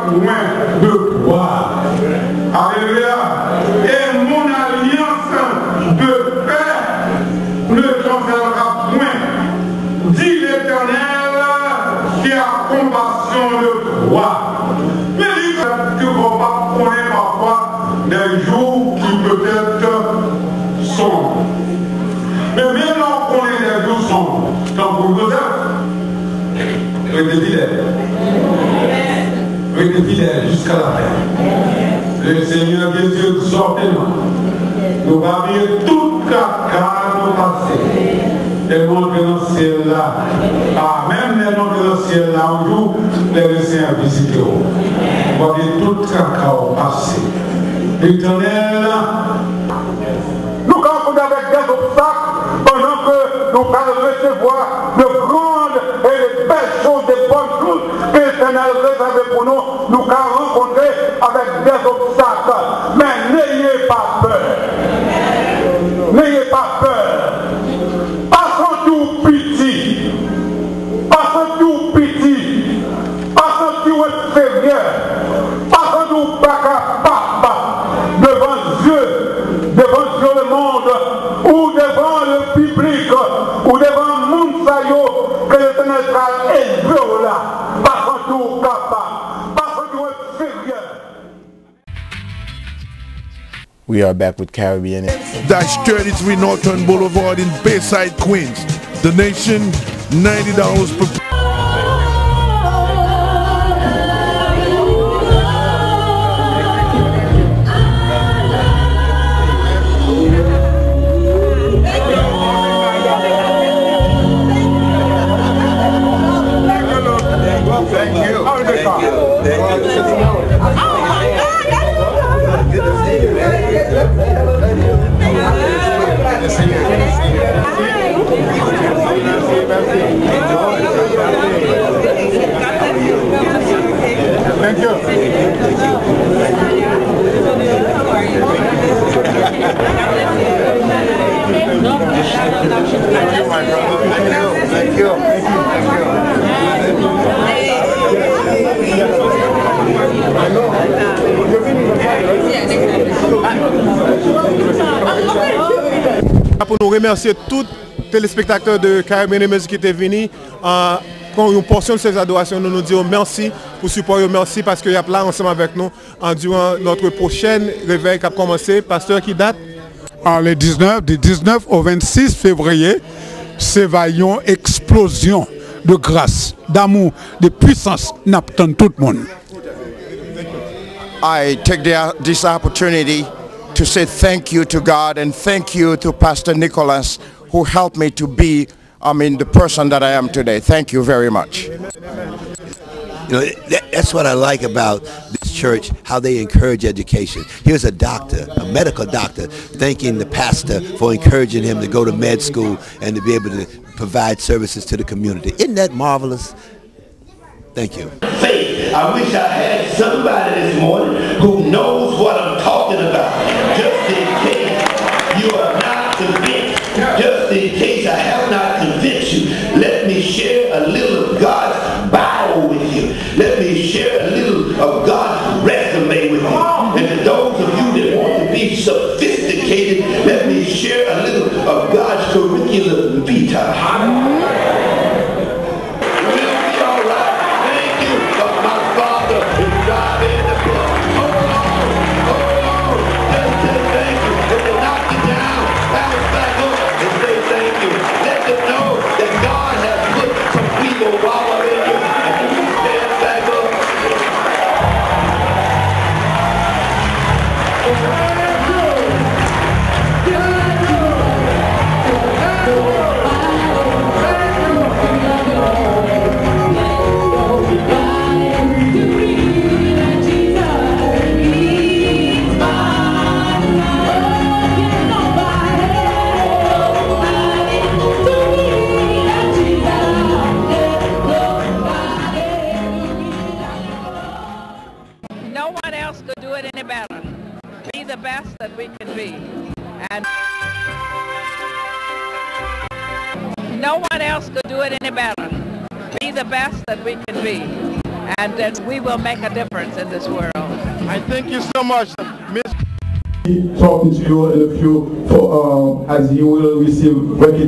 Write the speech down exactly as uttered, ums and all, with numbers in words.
Point de croix. Alléluia. Et mon alliance de paix ne chancellera point, dit l'Éternel, qui a compassion de toi. Men li ke w pa konnen pafwa des jours qui peut-être sombres. Men menm lè w konnen des jours sombres, tankou Joseph, rete fidèl. Rete fidèl jusqu'à la fin. Le Seigneur Jésus exhorte nous. Nou pa bliye tout traka nou pase. Lè nou antre nan syèl la, a, menm lè nou antre nan syèl la, yon jou, lè le Seigneur vizite w, w ap gen tout traka w pase. Letènèl, nou ka rankontre avèk dèzobstak pandan ke nou pral resevwa de grandes et de belles choses, de bonnes choses ke Letènèl rezève pou nou. Nou ka rankontre avèk dèzobstak, men n'ayez pas peur. N'ayez pas peur. Pa santi w piti. Pa santi w piti. Pa santi w enferyè. Pa santi w pa kapab devan Dye, devan Dye lemonn, ou devan le piblik, ou devan moun sa yo ke Letènèl pral elve w la. Pa santi w kapab. Pa santi w enferyè. We are back with Caribbean. Dash thirty-three Norton Boulevard in Bayside, Queens. The Nation, ninety dollars per. Thank you. Thank you. Thank you. Good to see you. Good to see you. Good to see you. Enjoy. Enjoy. Thank you. Thank you, my brother. Thank you. Thank you. Thank you. Pou nou remèsye tout telespektatè de Caribbean Music ki te vini, euh, pran yon pòsyon de sèvis adorasyon nou, nou di yo mèsi pou sipò yo, mèsi paske y ap la ansanm avèk nou, euh, durant notre prochaine réveil k ap kòmanse. Pastè, ki dat? Ah, le diznèf, du diznèf au vingt-six février, se va yon eksplozyon de gras, d'amour, de puissance n ap tann tout moun. I take the, this opportunity to say thank you to God and thank you to Pastor Nicholas, who helped me to be, I mean, the person that I am today. Thank you very much. You know, that, that's what I like about this church, how they encourage education. Here's a doctor, a medical doctor, thanking the pastor for encouraging him to go to med school and to be able to provide services to the community. Isn't that marvelous? Thank you. Faith. I wish I had somebody this morning who knows what I'm talking about. Just in case you are not convinced, just in case I have not convinced you, let me share a little of God's Bible with you. Let me share a little of God's resume with you. And to those of you that want to be sophisticated, let me share a little of God's curriculum vitae. We'll be all right. Thank you, but my father is driving the bus. Hold on, hold on. Just say thank you. If they knock you down, bounce back up and say thank you. Let them know that God has put some people power in you, and you can stand back up. No one else could do it any better. Be the best that we can be. And no one else could do it any better. Be the best that we can be. and that we will make a difference in this world. I thank you so much, Miss. Talking to you in a few, for, um, as you will receive recognition.